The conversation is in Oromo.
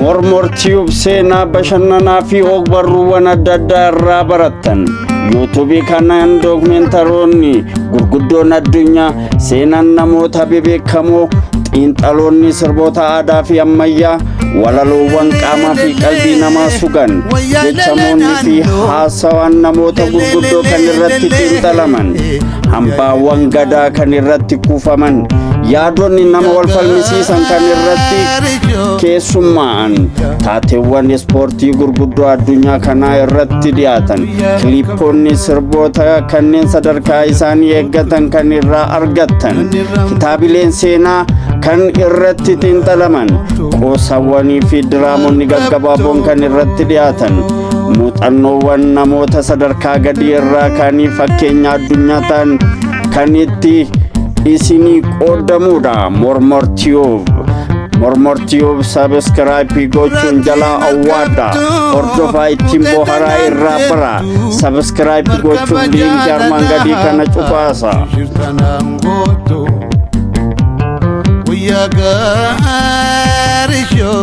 Mormor Tube seenaa bashannanaa fi ogbarruuwwan adda addaa irraa barattan. Yuutuubii kanaan dookumentaroonni gurguddoon addunyaa, seenaan namoota bebeekamoo, xiinxaloonni sirboota aadaa fi ammayyaa, walaloowwan qaamaa fi qalbii namaa sugan, jechamoonni fi haasawaan namoota gurguddoo kan irratti xiinxalaman, hambaawwan gadaa kan irratti kuufaman, yaadonni nama wal falmisiisan kan irratti keessummaa'an, taateewwan ispoortii gurguddoo addunyaa kanaa irratti dhiyaatan, kiliippoonni sirboota kanneen sadarkaa isaanii eeggatan kan irraa argattan, kitaabileen seenaa kan irratti xiinxalaman, qoosawwanii fi diraamonni gaggabaaboon kan irratti dhiyaatan, muuxannoowwan namoota sadarkaa gadii irraa ka'anii fakkeenya addunyaa ta'an kan itti isinii qoodamudha. Mormor Tube. Mormor Tube subscribe gochuun jalaa awwaadha. Hordofaa, ittiin boharaa, irraa bara. Subscribe gochuun liinkii armaan gadii kana cuqaasa. Shirtanaan gootu guyyaa gaarishoo.